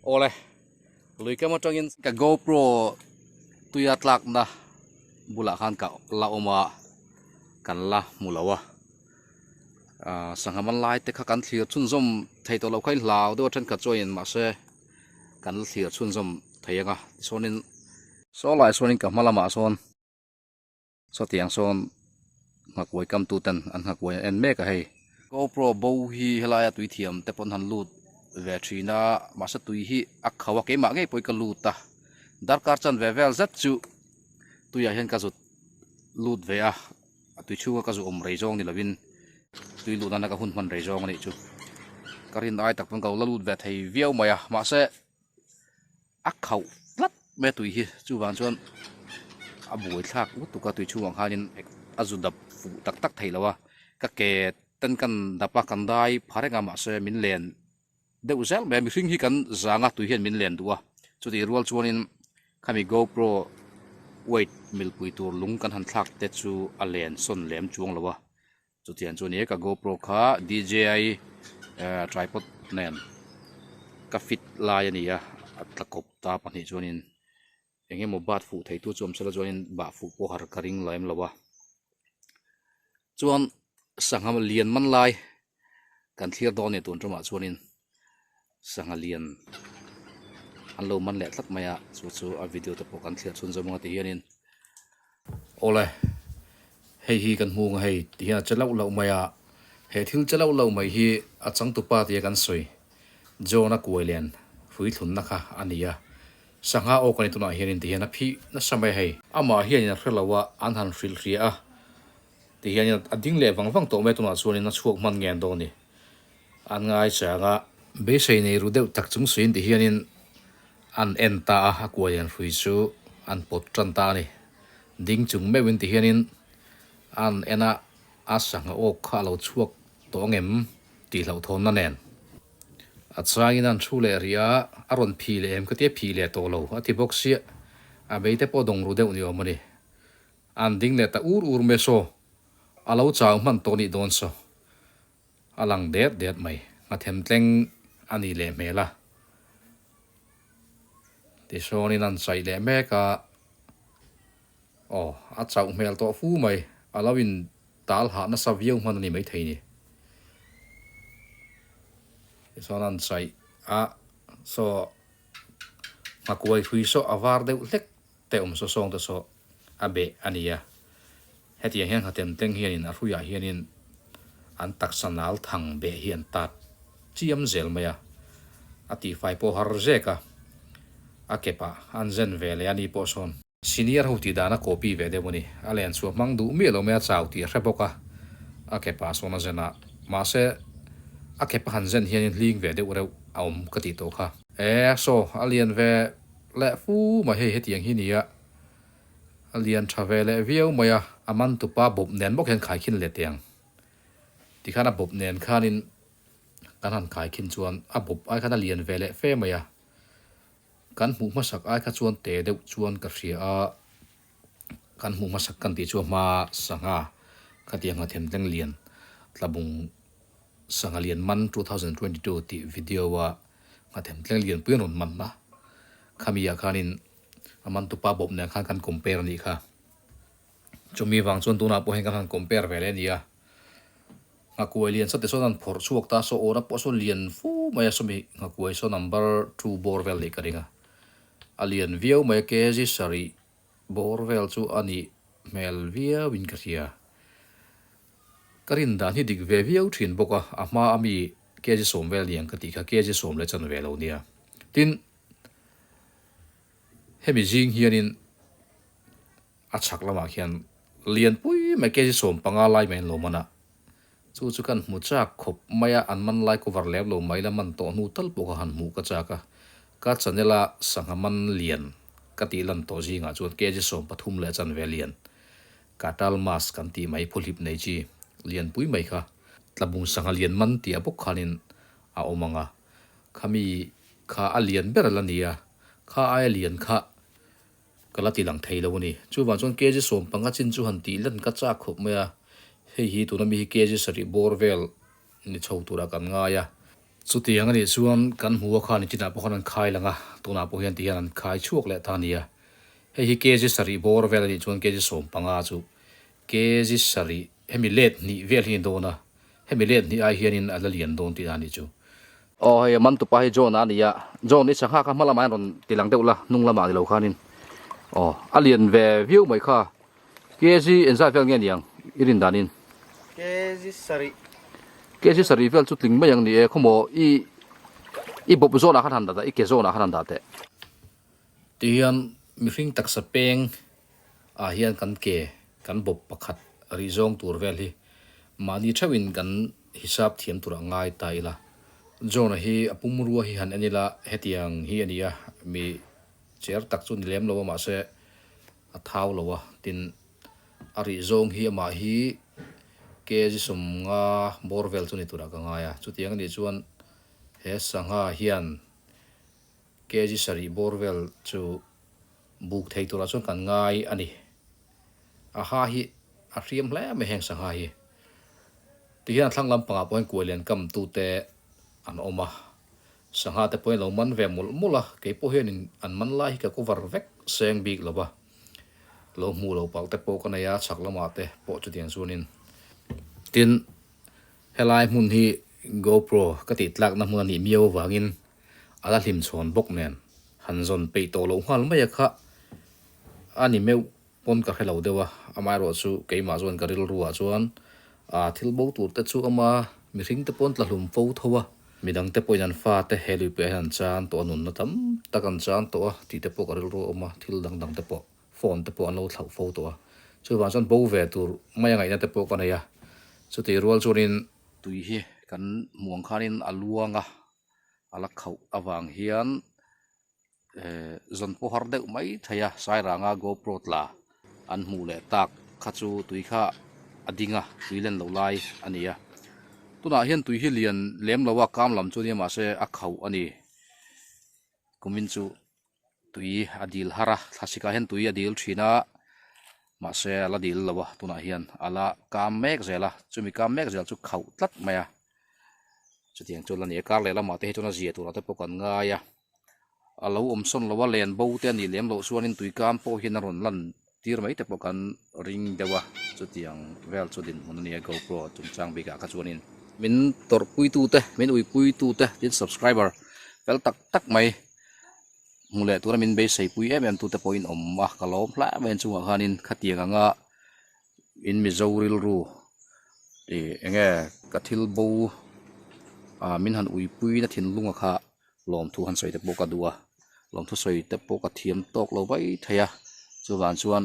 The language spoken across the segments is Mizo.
Awle, lui kam atangin ka GoPro tuia tlakna bulah khan ka la awm a, kan la hmu lo a. Ahh sangha man lai te kha kan thlir chhunzawm thei tawh loh kha in hlau deuh a thenkhat chuanin mahse kan la thlir chhunzawm thei ang a tichuanin saw lai sawn ka hma lamah sawn Sawtiang sawn nghakuai kam tu ten an nghakuai an en mek a hei. GoPro bo hi helaia tui thiam te pawn han lut ve thin a, mahse tui hi a kho a keimah ngei pawhin ka lut a, darkar chan ve vel zet chu tuiah hian ka zut lut ve a, a tui chhunga ka zu awm rei zawng ni lovin tui luh nana ka hun hman rei zawng a nih chu. Ka rin ai tak pawn ka lo la lut ve thei viau mai a, mahse. A khauh tlat mai a tui hi chuvang chuan a buai thlak lutuk a tui chhungah khanin a zu dap fuh tak tak thei lo a ka ke ten kan dap a kan dai pha reng a mahse min len deuh zel mai a mihring hi kan zang a tui hian min len duh a chutih rual chuanin khami GoPro weight milpui tur lung kan han thlak te chu a len sawn lem chuang lo a. Chutiang chu ni ka GoPro kha DJI tripod nen ka fit lai a ni a, a tla kawp ta pahnih chuanin eng emaw bat fuh thei tu chu awm sela chuanin bah fuh pawh har ka ring lem lo a. Chuan sangha lian man lai kan thlir dawn a ni tun tumah chuanin sangha lian an lo man leh tlat mai a, chu chu a video te pawh kan thlir chhun zawm ang a ti hianin Awle, hei hi kan hmu ang a hei ti hian a che lauh lauh mai a, he thil che lauh lauh mai hi a changtupa tia kan sawi John-a kuai len hrui thlunna kha a ni a, sangha awk a ni tunah hianin ti hian a phih nasa mai a hei. Amah hianin a hre lo a, an han hrilh hria a ti hianin a ding leh vang vang tawh mai a tunah chuanin a chhuak hman ngen dawn a ni. An ngai chang a. Beisei nei ru deuh tak chung suiin ti hianin an en ta a, a kuai lian hrui chu an pawt tan ta a ni. Ding chung meuhin ti hianin an en a, a sangha awk kha a lo chhuak tawh angem tih hlauhthawnna nen. A changin an thu leh rih a, a rawn phih leh em ka tia phih leh tawh lo a ti bawk sia, a beite pawh dawng ru deuh ni awm a ni. An ding leh ta ur ur mai saw, a lo chau hman tawh nih dawn saw. A lang det det mai. Nghathem tleng a nih leh hmel a. Tisawnin an chaih leh mek a. Aw, a chauh hmel tawh fu mai. A lo in tal hah nasa viau hman a ni maithei ni. Tisawn an chaih a, saw nghakuai hrui saw a var deuh hlek te awm saw sawng te saw a beh a ni a. Hetiang hian nghatem teng hianin a hruiah hianin an taksa nal thang beh hi an tat chiam zel mai a, a tihfai pawh har zek a, a kepah an zen ve leh a ni pawh sawn. Senior ho tih dan a copy ve deuh a ni, a len chhuah hmang duh miah lo mai a chau tih a hre bawk a, a kepah sawn a zen a, mahse a kep a han zen hianin hling ve deuh reuh a awm ka tih tawh kha. E saw a lian ve leh fu mai hei hetiang hi nia. A lian tha ve leh viau mai a, a man tupa bawp nen bawk hian khaikhin leh teh ang. Tikhan a bawp nen khanin kan han khaikhin chuan a bawp ai khan a lian ve leh fe mai a. Kan hmuh hmasak ai kha chuan te deuh chuan ka hria a, kan hmuh hmasak kan tih chu a hma sangha khatiang nghathem tleng lian tlabung sangha lian man 2022 tih video a nghathem tleng lian pui an rawn man a, khami ah khanin A man tupa bawp nen khan kan compare a nih kha. Chumi vang chuan tunah pawh hian kan han compare ve leh a ni a. Nghakuai lian sate sawn an phawrh chhuak ta saw awna pawh saw lian fu mai a sawmi nghakuai saw number two bawr vel nih ka ring a. A lian viau mai a kg sarih bawr vel chu a nih hmel viau in ka hria. Ka rin dan hi dik ve viau thin bawk a, a hma ami kg sawm vel niang ka tih kha kg sawm leh chan ve lo nia. Tin. Hemi zing hianin a chhak lamah khian lianpui mai kg 15 lai mai an lo man a, chu chu kan hmu chak khawp mai a, an man lai cover lem lo mai la man tawh hnu tal pawh kha han hmuh ka chak a, ka channel a sangha man lian ka tih lan tawh zingah chuan kg 13 leh chanve lian katal mas kan tih mai phuhlip nei chi lianpui mai kha tlabung sangha lian man tih ah bawk khanin a awm ang a, khami Kha a lian ber la nia, kha aia lian kha ka la ti lang thei lo a ni. Chuvang chuan kg 15 chin chu han tih lan ka chak khawp mai a, hei hi tuna mi hi kg sarih bawr vel ni chho turah kan ngai a. Chutiang a nih chuan kan hmu a khan chinah pawh khan an khai lang a, tunah pawh hian tihian an khai chhuak leh ta a nia. Hei hi kg sarih bawr vel a nih chuan kg 15 chu kg sarih hemi let hnih vel hi a ni dawn a, hemi let hnih ai hianin a la lian dawn tihna a nih chu. Aw hei a man tupa hi John a ni a, John i sangha kha hma lamah hian rawn ti lang deuh la, hnung lamah ni lo khanin aw a lian ve viau mai kha. Kg engzat vel nge niang i rin danin? Kg sarih. Kg sarih vel chu tling mai ang ni e, khawmaw i i bawp zawnah khan han dah teh, i ke zawnah khan han dah teh. Tihian mihring taksa peng ah hian kan ke kan bawp pakhat rih zawng tur vel hi mahni theuhin kan hisap thiam tur a ngai ta ila. John-a hi a pumrua hi han en ila hetiang hi a ni a, mi cher tak chu ni lem lo a mahse a thau lo a, tin a rih zawng hi amah hi kg 50 bawr vel chu ni turah ka ngai a, chutiang anih chuan he sangha hian kg 7 bawr vel chu buk thei turah chuan kan ngai a ni. A ha hi a hriam hle mai heng sangha hi. Tihian a thlang lampangah pawh hian kuai lian kam tute an awm a. Sangha te pawhin lo man ve mawlh mawlh a, kei pawh hianin an man lai hi ka cover vek seng bik lo va, lo hmuh lo palh te pawh ka nei a, chhak lamah te pawh chutiang chuanin. Tin, helai hmun hi GoPro ka tih tlakna hmun a nih miau avangin a la hlim chhawn bawk nen han zawn peih tawh loh nghal mai a kha a ni meuh pawn ka hre lo deuh a, amaherawh chu keimah chuan ka rilruah chuan aa thil bo tur te chu ama mihring te pawn tla hlum fo tho a, midang te pawhin an fa te he luipuiah hian an chan tawh a, nunna tam tak an chan tawh a tih te pawh ka rilru a awm a, thil dang dang te pawh phone te pawh an lo thlauh fo tawh a, chuvang chuan bo ve tur mai a ngaihna te pawh ka nei a, chutih rual chuanin tui hi kan hmuh ang khanin a luang a, a la khauh avang hian. Zawn pawh har deuh mai thei a, Sairanga GoPro tla an hmuh leh tak kha chu tui kha a ding a, tui len loh lai a ni a. Tunah hian tui hi lian lem lo a, kam lam chu nia mahse a khauh a ni. Kumin chu tui a dil har a, thlasikah hian tui a dil thin a, mahse a la dil lo a, tunah hian a la kam mek zel a, chumi kam mek zel chu khauh tlat mai a. Chutiang chu la ni a, kar leh lamah te hi chuan a zia turah te pawh kan ngai a. A lo awm sawn lo a, len bo te a nih lem loh chuanin tuikam pawh hian a rawn lan tir mai te pawh kan ring deuh a, chutiang vel chu dinhmun a nia GoPro chungchang bikah kha chuanin min tawrhpuitu te, min uipuitu te tin subscriber fel tak tak mai hmu leh tura min beiseipui em em tute pawhin awm a, ka lawm hle mai an chungah khanin khatiang anga in Mizo rilru ih eng nge ka thil bo ah min han uipui na thinlunga kha. Lawmthu han sawi te pawh ka duh a, lawmthu sawi te pawh ka thiam tawk lo mai thei a, chuvang chuan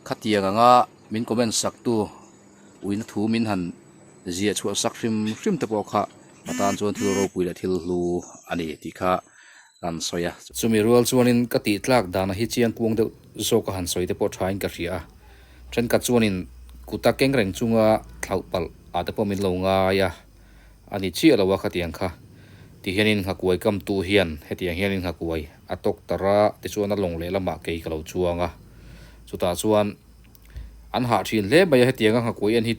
khatiang anga min comment sak tu uina thu min han ziah chhuah sak hrim hrim te pawh kha ka tan chuan thil ropui leh thil hlu a ni tih kha kan sawi a. Chumi rual chuanin ka tih tlak dana hi chiang kuang deuh zawk a han sawi te pawh thain ka hria a, thenkhat chuanin kuta keng reng chunga thlauh palh ah te pawh min lo ngai a. A ni chiah lo a khatiang kha. Ti hianin nghakuai kamtu hian hetiang hianin nghakuai a tawk tar a, tichuan a lawng lehlamah kei ka lo chuang a. Chutah chuan an hah thin hle mai a, hetianga nghakuai en hi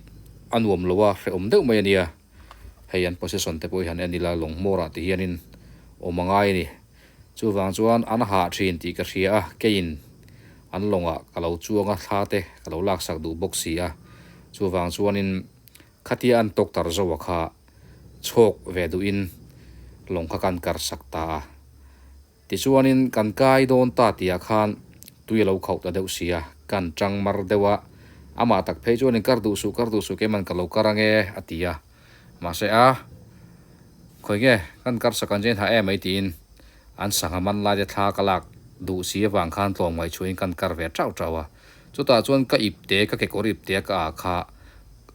a nuam lo a, hrehawm deuh mai a nia. Hei an possession te pawh hi han en ila lawng hmawrah ti hianin awm a ngai a ni. Chuvang chuan an hah thin tih ka hria a, keiin an lawngah ka lo chuang a, thla te ka lo laksak duh bawk si a. Chuvang chuanin. Khatia an tawk tar zo a kha chhawk ve duhin lawng kha kan kar sak ta a. Tichuanin kan kai dawn ta tihah khan tui a lo khauh ta deuh si a, kan tang mar deuh a, amah tak phei chuanin kar duh suh, kar duh suh keiman ka lo kar ange a ti a. Mahse a, khawi nge kan kar sak ang che in ha em mai tiin an sangha man lai te thla ka lak duh si avang khan tlawm ngaihchhuahin kan kar ve tauh tauh a. Chutah chuan ka ipte, ka kekawr ipte a ka ah kha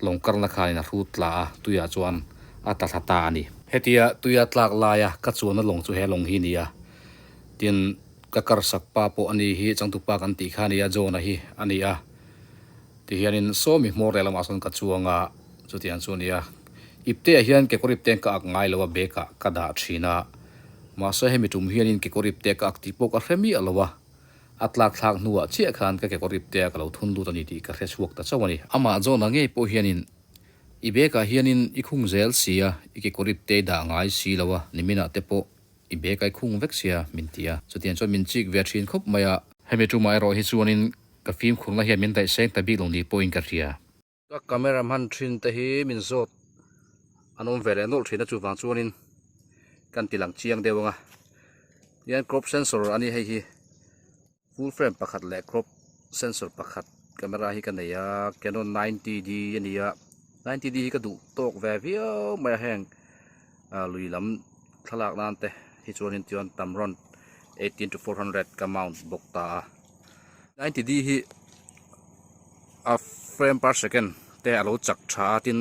lawng karna khanin a hrut tla a, tuiah chuan a tla thla ta a ni. Hetia tuia tlak laia ka chuanna lawng chu he lawng hi a ni a, tin ka karsak pa pawh a ni hi, changtupa kan tih kha a ni a, John-a hi a ni a. Tihianin sawmi hmawr leh lamah sawn ka chuang a, chutiang chu a ni a. Ipteah hian kekawr ipte ka ak ngai lo a, bag-ah ka dah thin a, mahse hemi tum hianin kekawr ipte ka ak tih pawh ka hre miah lo a. A tlak thlak hnuah chiah khan ka kekawr iptea ka lo thun lut a ni tih ka hre chhuak ta chauh a ni. Amah John-a ngei pawh hianin I bag ah hianin i khung zel sia, i kekawr ip te i dah ngai si lo a, niminah te pawh i bag a i khung vek sia min ti a. Chutiang chuan min chik ve thin khawp mai a. Hemi tumah erawh hi chuanin ka fimkhurna hian min daih seng ta bik lo ni pawhin ka hria. Ka camera hman thin te hi min zawt an awm ve leh nawlh thin a chuvang chuanin kan ti lang chiang deuh ang a tihian crop sensor a ni hei hi full frame pakhat leh crop sensor pakhat camera hi ka nei a canon 90D a ni a 90D hi ka duh tawk ve viau mai a heng ah lui lam thlalak nan te hi chuanin tichuan tamron 18 to 400 ka mount bawk ta a 90D hi a frame per second te a lo chak tha a tin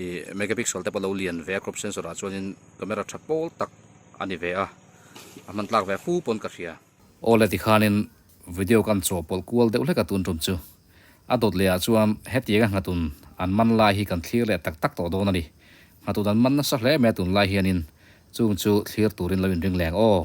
ih megapixel te pawh a lo lian ve a crop sensor ah chuanin camera tha pawl tak a ni ve a a hman tlak ve fu pawn ka hria. Aw le tikhanin video kan chawhpawlh kual deuh hlek a tun tum chu a dawt leh ah chuan hetianga nghatun an man lai hi kan thlir leh tak tak tawh dawn a ni. Nghatun an man nasa hle mai a tunlai hianin chung chu thlir turin lo inring leng aw.